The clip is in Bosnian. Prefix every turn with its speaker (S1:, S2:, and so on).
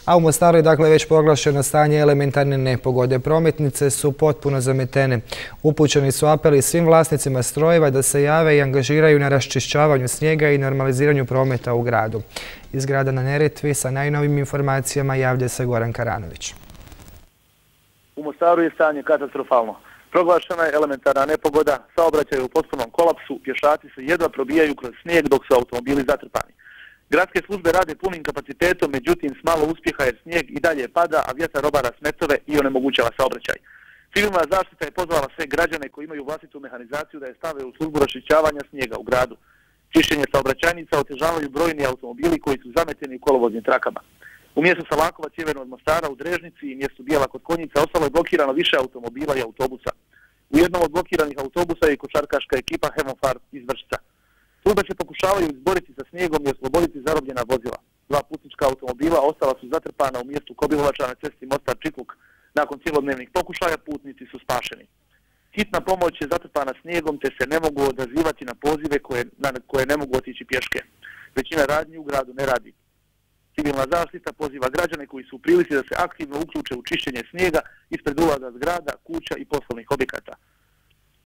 S1: A u Mostaru je dakle već proglašeno stanje elementarne nepogode. Prometnice su potpuno zametene. Upućeni su apeli svim vlasnicima strojeva da se jave i angažiraju na raščišćavanju snijega i normaliziranju prometa u gradu. Iz grada na Neretvi sa najnovim informacijama javlja se Goran Karanović.
S2: U Mostaru je stanje katastrofalno. Proglašena je elementarna nepogoda, saobraćaj u potpunom kolapsu, pješaci se jedva probijaju kroz snijeg dok su automobili zatrpani. Gradske službe rade punim kapacitetom, međutim s malo uspjeha jer snijeg i dalje pada, a vjetar obara smetove i onemogućava saobraćaj. Civilna zaštita je pozvala sve građane koji imaju vlastitu mehanizaciju da je stave u službu raščišćavanja snijega u gradu. Čišćenje saobraćajnica otežavaju brojni automobili koji su zameteni u kolovoznim trakama. U mjestu Salakovac sjeverno od Mostara u Drežnici i mjestu Bijela kod Konjica ostalo je blokirano više automobila i autobusa. U jednom od blokiranih autobusa je i košarkaška ekipa Hemofar iz Vršca. Službe se pokušavaju izboriti sa snijegom i osloboditi zarobljena vozila. Dva putnička automobila ostala su zatrpana u mjestu Kobilovača na cesti Mostar-Čitluk. Nakon cjelodnevnih pokušaja putnici su spašeni. Hitna pomoć je zatrpana snijegom te se ne mogu odazivati na pozive na koje ne mogu otići pješke. Većina radnji u gradu ne radi. Civilna zaštita poziva građane koji su u prilici da se aktivno uključe u čišćenje snijega ispred ulaza zgrada, kuća i poslovnih objekata.